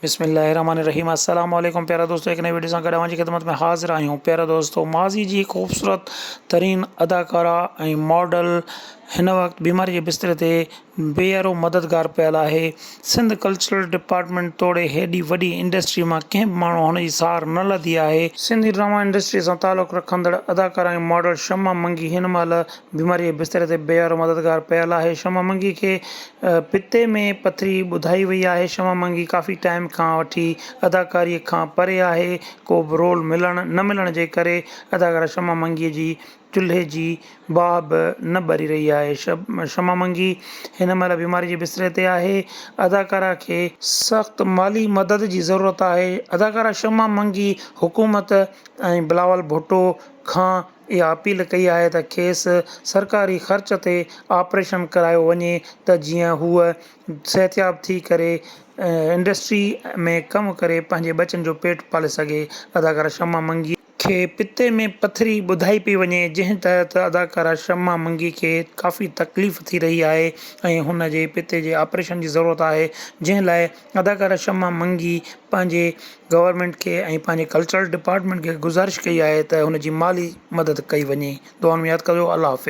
بسم الله الرحمن الرحيم السلام عليڪم پيارا دوستو هڪ نئين ويڊيو سان گڏ اوهان جي خدمت ۾ حاضر آهيون پيارا دوستو ماضي جي خوبصورت ترين اداڪارا ۽ ماڊل هن وقت بيماري جي بستري تي بي يارو مددگار پيل آهي سنڌ ڪلچرل ڊپارٽمينٽ توڙي هيڏي وڏي انڊسٽري مان ڪنهن به ماڻهو هن جي سار نه لڌي آهي. سنڌي ڊراما انڊسٽري سان تعلق رکندڙ اداڪارا ۽ ماڊل شمع منگي هن مهل بيماري جي بستري تي بي يارو مددگار پيل آهي شمع منگي کي پتي ۾ پٿري ٻڌائي وئي آهي. شمع منگي ڪافي ٽائيم کان وٺي اداڪاري کان پري آهي. ڪو به رول ملڻ نه ملڻ جي ڪري اداڪارا شمع منگي جي چلهي جي باهه به نه ٻري رهي آهي. شمع منگي هن مهل بيماري جي بستري تي آهي. اداڪارا کي سخت مالي مدد جي ضرورت آهي. اداڪارا شمع منگي حڪومت ۽ بلاول ڀٽو کان اها اپيل ڪئي آهي ته کيس سرڪاري خرچ تي آپريشن ڪرايو وڃي ته جيئن هوء صحتياب ٿي ڪري انڊسٽري ۾ ڪم ڪري پنهنجي ٻچن جو پيٽ پالي سگهي. اداڪارا شمع منگي کي پتي ۾ پٿري ٻڌائي پئي وڃي جنهن تحت اداڪارا شمع منگي کي ڪافي تڪليف ٿي رهي آهي ۽ هن جي پتي جي آپريشن جي ضرورت آهي جنهن لاء اداڪارا شمع منگي پنهنجي گورنمينٽ کي ۽ پنهنجي ڪلچرل ڊپارٽمينٽ کي گذارش ڪئي آهي ته هن جي مالي مدد ڪئي وڃي دعائن ۾ ياد ڪجو الله حافظ.